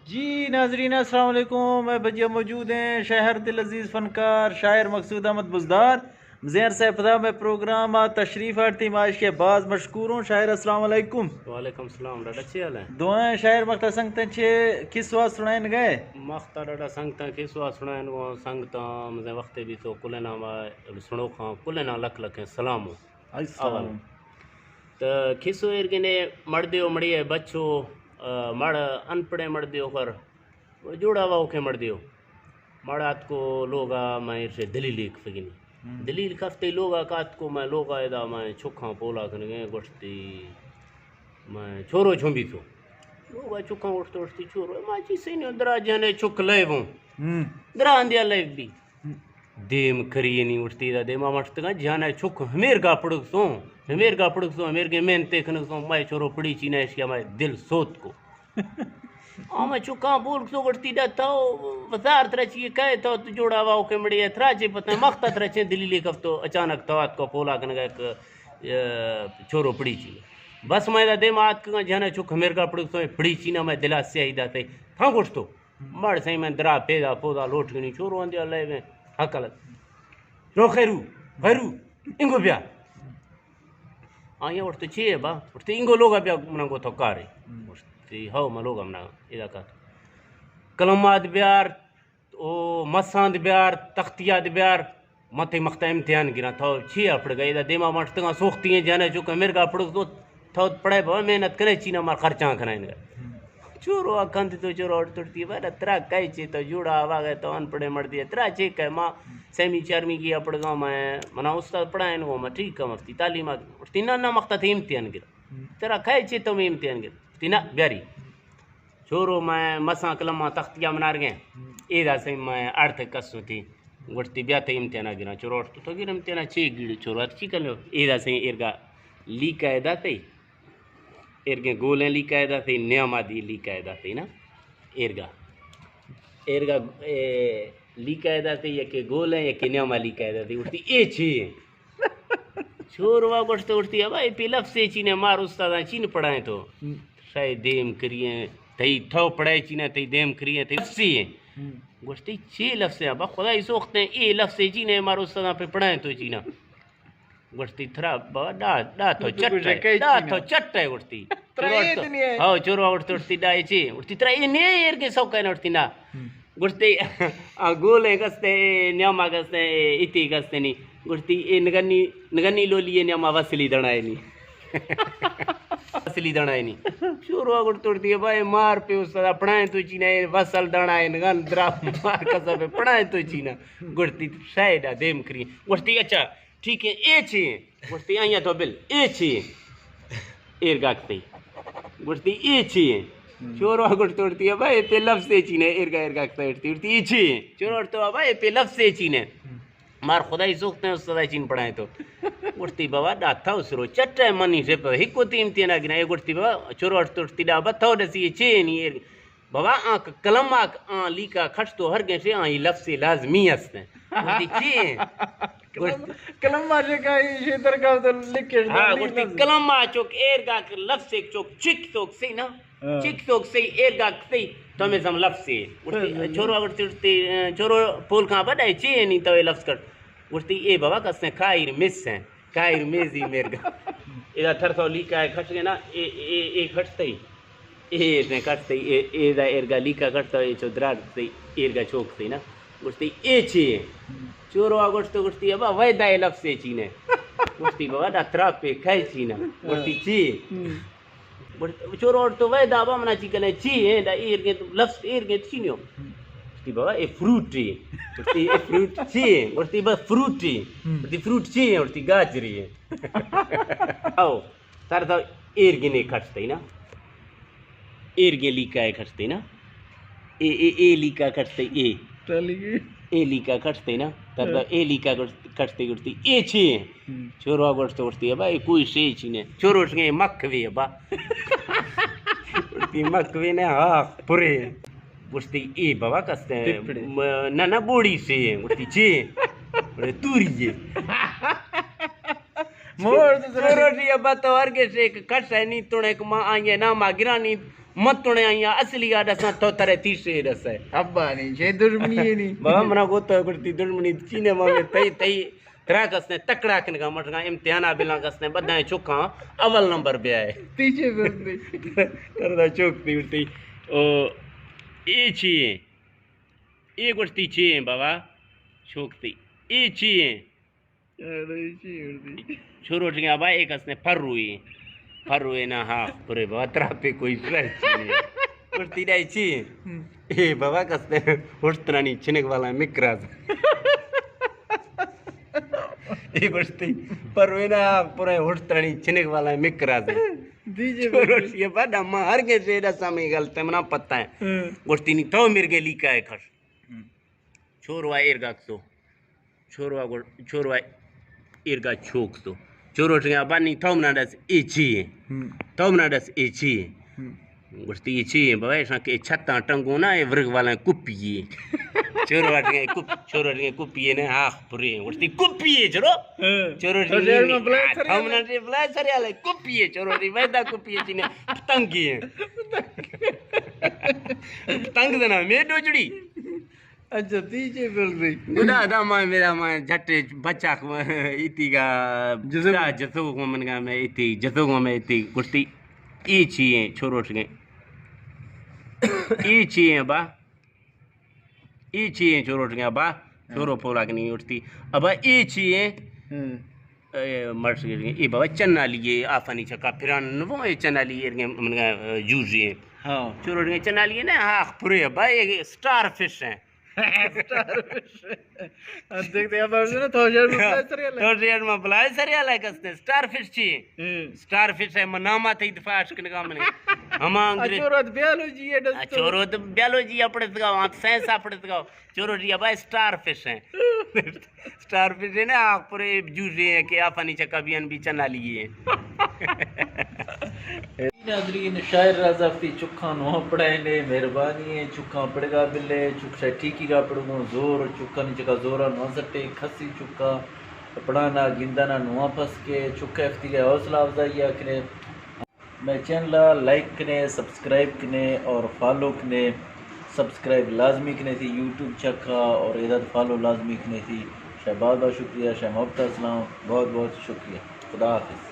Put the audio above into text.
جی ناظرین، السلام علیکم. میں بجیا موجود ہیں شہر دل عزیز فنکار شاعر مقصود احمد بزدار. مزین صاحب پدا میں پروگرام آ تشریف آرتی، ما اشکے باز مشکور ہوں. شاعر السلام علیکم. وعلیکم السلام، ڈاڈا چی حال ہے؟ دعائیں شاعر مختا سنگتاں چے کس وا سنائن گئے؟ مختا ڈاڈا سنگتاں کس وا سنائن گو، سنگتاں مزے وقت بھی تو کلنا ما سنوکاں کلنا لکھ لکھ سلام ہو. السلام. اول. تو کسو ایرگنے مڑ دیو مڑی ہے بچو، آ، مڑ ان پڑھے مڑ دیو کر، جوڑا واو کے مڑ دیو. مڑ آتکو لوگا میں ایرشے دلیل ایک فگنی. ہم. دلیل کفتے لوگا کاتکو میں لوگا ادا میں چکھاں پولا کنگے گوشتی میں چھورو چھمبی تو. لوگا چکھاں اٹھتے اٹھتی چھورو، ما چی سینیو درا جنے چک لے بوں. ہم. درا اندیا لے بی. دیم کریے نی اٹھتی دا دیما مٹتگاں جانا چک ہمیر گا پڑک سوں، ہمیر گا پڑک سوں، ہمیر گے مین تے کنک سوں، مئے چورو پڑی چینا اشیا مئے دل سوت کو. آ مئے چکاں بول سو گڑتی دا تو وزار ترا چی کہے تو تو جوڑا واو کے مڑی ہے، ترا چے پتہ مخت ترا چے دلیلے کفتو اچانک تو آت کو پولا کنگا ایک، اے، چورو پڑی چی. بس مئے دا دیما آت کنگا جانا چک ہمیر گا پڑک سوں، پڑی چینا مئے دلا سیاہی داتے. تھا گوشتو. مڑ سئیں من درا پیدا پودا لوٹ گنی چورو اندیا لے ویں ہکل. رو خیرو، خیرو، انگو بیا. آیا اٹھتے چی ہے با؟ اٹھتے انگو لوگا بیا منا گو تو کارے. اٹھتے ہو ما لوگا منا ادا کات. قلم آد بیار، او مساند بیار، تختیاد بیار. من تئی مختا امتحان گراں، تو چی اپڑگا؟ ادا دیما مٹتگاں سوختی ہیں جانے چوکا مرگا پڑک تو، تو پڑھے بابا محنت کنے چینا مار خرچاں کنائیں گا. چورو کند تو چورو اڑ تڑتی بڑا ترا کئی چی تو جوڑا آواگے تو ان پڑھے مردی ترا چی کہے ما سیمی چارمی کی اپڑگا میں منا استاد پڑھائیں گو میں ٹھیک کم افتی تعلیم آ اٹھتی نہ نہ مختا تھی امتحان گر ترا کئی چی تو میں امتحان گر تھی نہ بیاری. چورو مئے مساں کلماں تختیا منارگیں. ایدا سئیں مئے اڑتھ کسوں تھی. گوشتی بیا تئی امتحانا گراں. چورو اڑتو تو گر امتحانا چی گیڑ چورو ات چی کنو؟ ایدا سئیں ایرگا لیکا ادا تئی. ایرگیں گولیں لیکا ادا تئی، نیاما دی لیکا ادا تئی نا. ایرگا. ایرگا، اے، لیکا ادا تئی، یکے گولیں، یکے نیاما لیکا ادا تئی. گوشتی اے چی؟ چوروا گوشت، گوشتی ابا اے پی لفظے چینے، مار استاداں چین پڑھائیں تو. شاید دیم کریے، تئی تو پڑھائے چینا، تئی دیم کریے، تئی لفظے. گوشتی چی لفظے ابا؟ خدائی سوختے اے لفظے چینے، مار استاداں پہ پڑھائیں تو چینا. گوشتی ترا بابا ڈا، ڈا تو تو چٹ کچھ ہے، ڈا چینا. تو چٹ ہے گوشتی. ترا اے دنیا ہے. ہاؤ، چوروا گوشت، گوشتی ڈا اے چی؟ گوشتی ترا اے نے ایر کے سو کہنا گوشتی نا. گوشتی، آ گولیں گستے، نیاما گستے، ایتی گستے نی. گوشتی، اے نگنی، نگنی لولی اے نیاما وسلی دڑائے نی. وسلی دڑائے نی. شوروا گوشت، توڑتی بھائی مار پہ استاد پڑھائیں تو چینا، اے وسل دڑائے نگن درا مار کسا پہ پڑھائیں تو چینا. گوشتی، شاید دیم کری. گوشتی، اچھا، ٹھیک ہے، اے چی ہیں؟ گوشتی، آئیاں تو بل، اے چی ہیں؟ ایر گاکتے. گوشتی، اے چی ہیں؟ چوروا گوشت، توڑتی بھائی، اے پہ لفظے چینے، ایر گا، ایر گاکتے، اڑتی، اڑتی، اے چی ہیں؟ چوروا گوشت، بابا، اے پہ لفظے چینے. مار خدائی سوختے ہیں، استاد چین پڑھائیں تو. گوشتی، بابا، دا تھا اس رو چٹے منی سے پہ ہکو تیم تینا گنا. اے گوشتی، بابا، چوروا گوشت، توڑتی دا، بابا، تھو دسی، اے چی ہیں نی، ایر بابا، آ ک-، کلم آ ک-، آ لیکا کھٹ تو ہر گھنٹے آ یہ لفظ لازمی است ہیں. گوشتی، چی ہیں؟ گوشت-، کلم، کلم آ جے کا یہ درگاہ تو لکھ کے ہاں، گوشتی، کلم آ چوک ایر گا ک-، لفظ ایک چوک چک چوک سی نا؟ ہاں. چک چوک سی، ایر گا ک سی، تو میں سم لفظ سی. گوشتی، ہاں، ہاں. چورو گوشتی، گوشتی، چورو پول کھاں پر ڈائے، چی ہیں نی تو یہ لفظ کر. گوشتی، اے بابا کس ہیں، کائر مس ہیں. کائر میزی مرگا. ادا تھر تو لیکا ہے کھٹ گئے نا، اے، اے، اے کھٹتے ہی. اے اس نے کھٹتے ہی، اے، اے دا ارگا لیکا کھٹتا، اے چو درار تے ارگا چوک تے نا. گوشتی، اے چی ہے؟ چوروا گوشت، گوشتی، ابا، ویدا اے لفظ اے چینے. گوشتی، بابا، دا ترا پہ کھے چینا؟ گوشتی، چی؟ گوشت، چورو اور تو ویدا ابا منا چی کنے چی ہے؟ دا ارگے لفظ ارگے چی نیو؟ گوشتی، بابا، اے فروٹ ہے. گوشتی، اے فروٹ چی ہے؟ گوشتی، بس فروٹ ہے. گوشتی، فروٹ چی ہے؟ گوشتی، گاجری ہے. او، تر تو ایرگنے کھٹتے نا. ایرگے لیکا ہے کھٹتے نا. اے، اے، اے لیکا کھٹتے اے. اے لیکا کھٹتے نا. تر تو اے لیکا کھٹتے گڑتی. اے چی ہے؟ چوروا گوشت گوشتی، بھائی، کوئی شے چی نے. چوروش گئے مکھ وی با. گوشتی، مکھ وی نے، ہاں، پورے. گوشتی، اے بابا کستے؟ م-، نہ، نہ، بوڑی سے. گوشتی، چی؟ گوشتی، توری ہے. مور تو چوروشی ابا تو ہر کے سے کش ہے نی، تو نے ما آئیے نا، ما گرانی. من تنے آئی اصلی آ ڈساں، تو ترے تیسرے ڈسے۔ ابا نہیں، چے دشمنی ہے نہیں۔ بابا منا گو تو گڑتی دشمنی چینے، ما میں تئی، تئی ترا کسنے تکڑا کنگا مٹگا امتحانا بلاں کسنے بدائیں چکاں اول نمبر بیائے۔ تیجے بندے۔ تردا چوک تی اٹھتی۔ او، اے چی ہیں؟ اے گوشتی چی ہیں بابا؟ چوک تی۔ اے چی ہیں؟ اڑے چی اڑدی؟ چھوروٹگیں ابا، اے کسنے پروی۔ پروی نا، ہاں، پرے بابا، ترا پہ کوئی شرط نہیں۔ گوشتی ڈائی چی؟ ہم۔ اے بابا کسنے ہشترانی چنک والا مکراز۔ اے گوشتی، پروی نا، پرے ہشترانی چنک والا مکراز۔ دیجے چھوروٹگیں ابا، ڈما ہر کے سے ڈسا میں غلط ہے، منا پتہ ہے۔ ہم۔ گوشتی نہیں، تو میرے کے لیکا ہے کھڑ۔ ہم۔ چھوروا ایرگا کتو۔ چھوروا گڑ-، چھوروا ایرگا چوک تو۔ چھوروٹگیں ابا نی تو منا ڈس اے چی ہے؟ ہم۔ تو منا ڈس اے چی ہے؟ ہم۔ گوشتی اے چی ہے؟ بابا ایشاں کہ اے چھتاں ٹنگو نا، اے ورگ والا کپی ہے۔ چھوروٹگیں کپ-، چھوروٹگیں کپی ہے نا، آخ پرے۔ گوشتی کپی ہے چرو؟ ہاں۔ چھوروٹگیں تو شہر میں بلائے سر ہم نا بلائے سر یالے کپی ہے، چھوروٹی ویدا کپی ہے چینے پتنگی ہے۔ پتنگ دنا میں ڈوجڑی۔ اچھا، تیجے بل رہی۔ گڈا ادا ما میرا ما جھٹے بچا کو ایتی گا جسو۔ جسو کو من گا میں ایتی، جسو کو میں ایتی کرتی۔ اے چی ہیں چھوروٹگیں؟ اے چی ہیں با؟ اے چی ہیں چھوروٹگیں با؟ ہاں۔ چھورو پولا کنی اٹھتی۔ ابا اے چی ہیں؟ ہاں۔ اے مرچی اے بابا چنالی ہے، آفانی چکا پھران نو، اے چنالی اے من گا جوجی ہیں۔ ہاں۔ چھوروٹگیں چنالی ہے نا، آخ پرے با، اے سٹار فش ہیں۔ سٹار فش۔ دیکھ دے، اب ہم نا تو شہر میں بلائے سر یالا۔ تو شہر میں بلائے سر یالا کستے۔ سٹار فش چی؟ ہم۔ سٹار فش ہے، من ناما تئی دفاع اش کنگا منے۔ ہما انگریز۔ اچھورو تو بیالوجی ہے ڈستو۔ اچھورو تو بیالوجی اپڑتگا، وہاں تو سائنس اپڑتگا۔ چھوروٹی ابا سٹار فش ہیں۔ سٹار فش ہے نا، آخ پرے جوجے ہیں کہ آفانی چکا بیان بھی چنالی ہیں۔ ناظرین، شاعر رازافتی چکاں نواں پڑھائینے، مہربانی ہے، چکاں پڑھگا بلے، چک شاید ٹھیکی گا پڑھگوں، زور، چکانی چکا زورا نواں سٹے، کھسی چکا پڑھانا گندانا نواں پس کے، چکا افتی گئے حوصلہ افزائی آ کنے۔ مئے چینل ءَ لائک کنے، سبسکرائب کنے اور فالو کنے۔ سبسکرائب لازمی کنے تھی یوٹیوب چکا اور ادھر فالو لازمی کنے تھی۔ شے بہت بہت شکریہ، شے محبت اسلام، بہت بہت شکریہ۔ خدا حافظ۔